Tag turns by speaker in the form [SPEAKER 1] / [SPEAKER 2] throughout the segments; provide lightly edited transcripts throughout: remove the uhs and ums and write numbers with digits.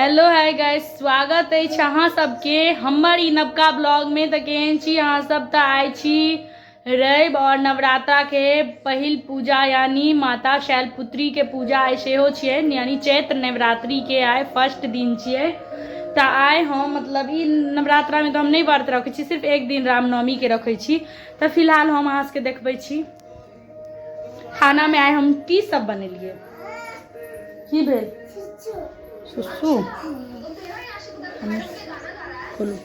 [SPEAKER 1] Hello hi guys, स्वागत अछि अहाँ सबके हमर ई नवका ब्लॉगमे। तऽ केहन छी अहाँ सब? तऽ आइ छी रवि और नवरात्राके पहिल पूजा यानी माता शैलपुत्रीके पूजा आइ सेहो छियै, यानी चैत्र नवरात्रिके आइ फर्स्ट दिन छियै। तऽ आइ हम मतलब ई नवरात्रामे तऽ हम नहि व्रत रखै छी, सिर्फ एक दिन रामनवमीके रखै छी। तऽ फिलहाल हम अहाँ सबके देखबै छी खानामे आइ हम की सब बनेलियै। की भेल सुसु? खोलू।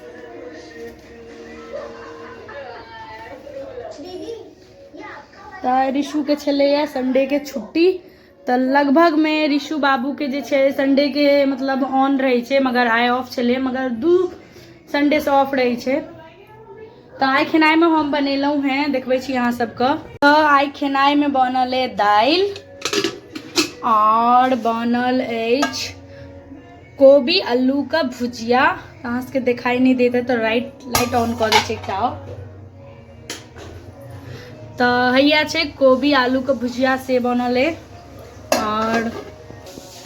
[SPEAKER 1] तऽ ऋषुके छलैए संडेके छुट्टी, तऽ लगभगमे ऋषु बाबूके जे छै संडेके मतलब ऑन रहै छै, मगर आइ ऑफ छलै, मगर 2 संडेसँ ऑफ रहै छै। तऽ आइ खेनाइमे हम बनेलहुँ हेँ, देखबै छी अहाँ सबके। तऽ आइ खेनाइमे बनल अइ दालि आओर बनल अछि कोबी आलूके भुजिया। अहाँ सबके देखाई नहि देत तऽ लाइट ऑन कऽ दै छै एकटा आओर। तऽ हैया छै कोबी आलूके भुजिया से बनल अइ। आओर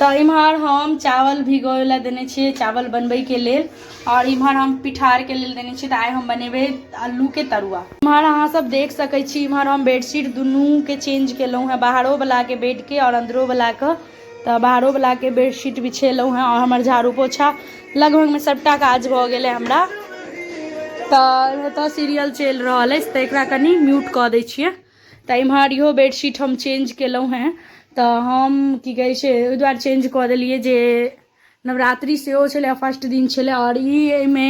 [SPEAKER 1] तऽ इम्हर हम चावल भिगोय लए देने छियै चावल बनबैके लेल, आओर इम्हर हम पिठारके लेल देने छियै। तऽ आइ हम बनेबै आलूके तरुआ। इम्हर अहाँ सब देख सकै छी, इम्हर हम बेडशीट दुनूके चेंज केलहुँ हेँ, बाहरोवलाके बेडके आओर अन्दरोवलाके। तऽ बाहरोवलाके बेडशीट बिछेलहुँ हेँ आओर हमर झाड़ू पोछा लगभगमे सभटा काज भऽ गेलै हमरा। तऽ एतऽ सीरियल चलि रहल अछि, तऽ एकरा कनि म्यूट कऽ दै छियै। तऽ इम्हर इहो बेडशीट हम चेंज केलहुँ हेँ। तऽ हम की कहै छै ओहि दुआरे चेंज कऽ देलियै जे नवरात्रि सेहो छलै, फर्स्ट दिन छलै। आओर ई एहिमे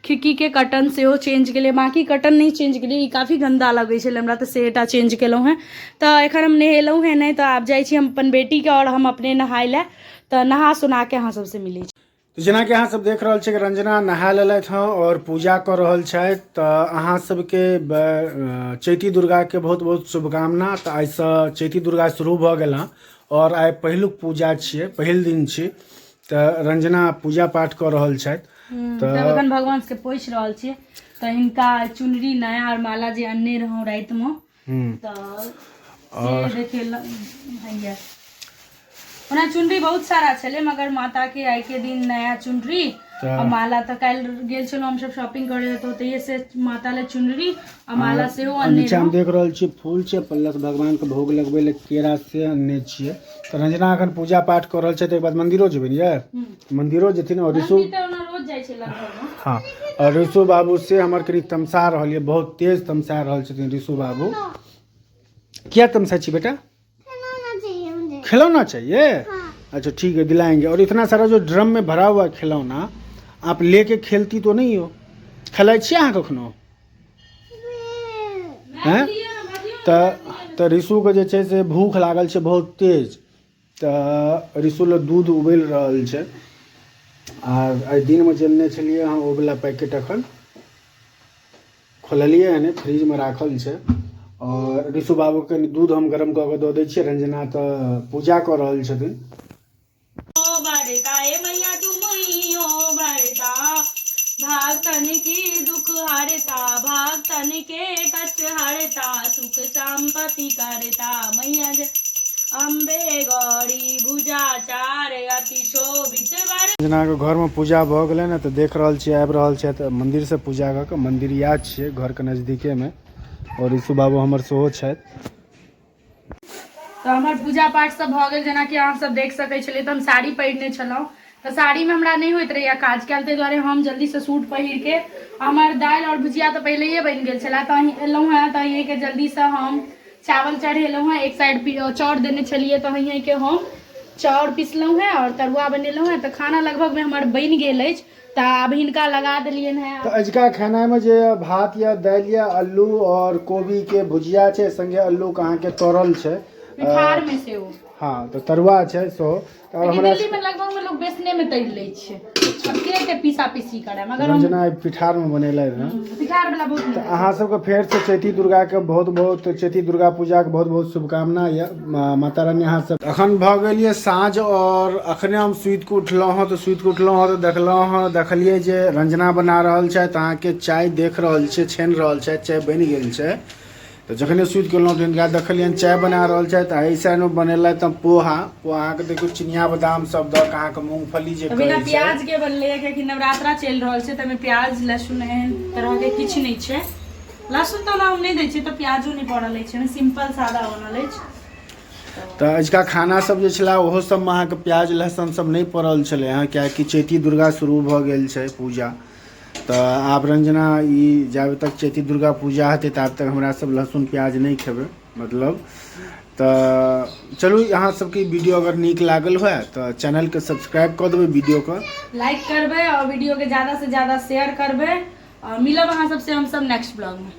[SPEAKER 1] खिड़कीके कर्टन सेहो चेंज केलियै, बाँकी कर्टन नहि चेंज केलियै, ई काफी गन्दा लगै छलै हमरा, तऽ सेटा चेंज केलहुँ हेँ। तऽ एखन हम नहेलहुँ हेँ नहि, तऽ आब जाइ छी हम अपन बेटीके आओर हम अपने नहाय लए। तऽ नहा सुना के अहाँ सबसँ मिलै छी।
[SPEAKER 2] तऽ जेनाकि अहाँ सब देख रहल छियै, रंजना नहा लेलथि हँ आओर पूजा कऽ रहल छथि। तऽ अहाँ सबके चैती दुर्गाके बहुत बहुत शुभकामना। तऽ आइसँ चैती दुर्गा शुरू भऽ गेल हँ आओर आइ पहिलुक पूजा छियै, पहिल दिन छी। तऽ रंजना पूजा पाठ कऽ रहल छथि।
[SPEAKER 1] तऽ एखन भगवान के पोछि रहल छियै। तऽ हिनका चुनरी नया आओर माला जे अनने रहौं रातिमे, तऽ से देखेल हैया। ओना चुनरी बहुत सारा छलै, मगर माता के आइ के दिन नया चुनरी आ माला। तऽ काल्हि गेल छलहुँ हमसब शॉपिंग करे लए, तऽ ओतहिए से माता लए चुनरी आ माला सेहो अनने।
[SPEAKER 2] नीचा हम देख रहल छियै फूल छै, प्लस भगवान के भोग लगबै लए केरा से अनने छियै। तऽ रंजना एखन पूजा पाठ कऽ रहल छै, ताहिके बाद मंदिरो जेबै ने? मंदिरो जेथिन। आओर ऋषु
[SPEAKER 1] रोज जाइ छै लगभग।
[SPEAKER 2] हँ, आओर ऋषु बाबू से हमर कनि तमसा रहल यऽ, बहुत तेज तमसा रहल छथिन ऋषु बाबू। किया तमसा छी बेटा? खिलौना चाहिए? हाँ। अच्छा ठीक है, दिलाएंगे। और इतना सारा जो ड्रम में भरा हुआ है खिलौना, आप लेके खेलती तो नहीं हो? खेलाइ छियै अहाँ कखनो? हैं? तऽ ऋषुके जे छै से भूख लागल छै बहुत तेज। तऽ ऋषु लए दूध उबलि रहल छै। आ एहि दिनमे जे अनने छलियै हँ ओ वला पैकेट एखन खोललियै हँ नहि, फ्रिजमे राखल छै। आओर ऋषु बाबूके कनि दूध हम गरम कऽ कऽ दऽ दै छियै। रंजना तऽ पूजा कऽ रहल छथिन।
[SPEAKER 1] भक्तन की दुख हरता, भक्तन के कष्ट हरता, सुख संपत्ति करता मैया जय अम्बे गौरी भुजा चार अति शोभित वर।
[SPEAKER 2] रंजनाके घरमे पूजा भऽ गेलै ने, तऽ देख रहल छियै आबि रहल छथि मन्दिरसँ पूजा कऽ कऽ। मन्दिर इएह छियै घरके नजदीकेमे। आओर ऋषु बाबू हमर सेहो छथि।
[SPEAKER 1] तऽ हमर पूजा पाठ सब भऽ गेल, जेनाकि अहाँ सब देख सकै छलियै। तऽ हम साड़ी पहिरने छलहुँ, तऽ साड़ीमे हमरा नहि होइत रहैए काज कयल, ताहि दुआरे हम जल्दीसँ सूट पहिरके, हमर दालि आओर भुजिया तऽ पहिलैए बनि गेल छलै। तऽ एलहुँ हेँ तऽ यहीँके जल्दीसँ हम चावल चढ़ेलहुँ हेँ। एक साइड चाउर देने छलियै, तऽ यहीँके हम चाउर पिसलहुँ हेँ आओर तरुआ बनेलहुँ हेँ। तऽ खाना लगभगमे हमर बनि गेल अछि, तऽ आब हिनका लगा देलियनि हेँ।
[SPEAKER 2] तऽ अजुका खानामे जे भात या दालि या अल्लू आओर कोबीके भुजिया छै, सङ्गे अल्लूके अहाँके तरल छै
[SPEAKER 1] पिठारमे सेहो।
[SPEAKER 2] हँ, तऽ तरुआ छै सेहो।
[SPEAKER 1] तऽ हमरा दिल्ली में लगभग में लोग बेसने में तैर लै छै, अब के के पीसा पीसी करे, मगर
[SPEAKER 2] हम रंजना पिठार में बनेले हँ।
[SPEAKER 1] पिठार वाला बहुत
[SPEAKER 2] तऽ अहाँ सबके फेर से चैती दुर्गा के बहुत बहुत, चैती दुर्गा पूजा के बहुत बहुत शुभकामना यऽ माता रानी अहाँ सब। अखन भऽ गेल यऽ साँझ और अखने हम सुति के उठलहुँ हँ। तऽ सुति के उठलहुँ हँ तऽ देखलहुँ हँ, देखलियै जे रंजना बना रहल छथि अहाँके चाय। देख रहल छियै छानि रहल छथि, चाय बनि गेल छै। तऽ जखने सुति गेलहुँ तऽ हिनका देखलियनि चाय बना रहल छथि आ एहि साइडमे बनेलथि हँ पोहा। पोहाके देखियौ चिनिया बादाम सब दऽ कऽ अहाँके मूँगफली जे
[SPEAKER 1] तऽ बिना
[SPEAKER 2] कहै छै।
[SPEAKER 1] प्याज के बनलै है, कियाकि नवरात्रा चलि रहल छै, तऽ प्याज लहसुन एहन तरहके किछु नहि छै। लहसुन तऽ ओना हम नहि दै छियै, तऽ प्याजो नहि पड़ल अछि, ओहिमे सिम्पल सादा बनल अछि।
[SPEAKER 2] तऽ अजुका खाना सब जे छलै ओहो सबमे अहाँके प्याज लहसुन सब नहि पड़ल छलै हँ, कियाकि चैती दुर्गा शुरू भऽ गेल छै पूजा। तऽ आब रंजना ई जाबे तक चैती दुर्गा पूजा हेतै ताबे तक हमरा सब लहसुन प्याज नहि खेबै मतलब। तऽ चलू, अहाँ सबके वीडियो अगर नीक लागल हुए तऽ चैनलके सब्सक्राइब कऽ देबै, वीडियोके
[SPEAKER 1] लाइक करबै और वीडियो के ज्यादा से ज्यादा शेयर करबै, और मिलब अहाँ सबसे हम सब नेक्स्ट ब्लॉग में।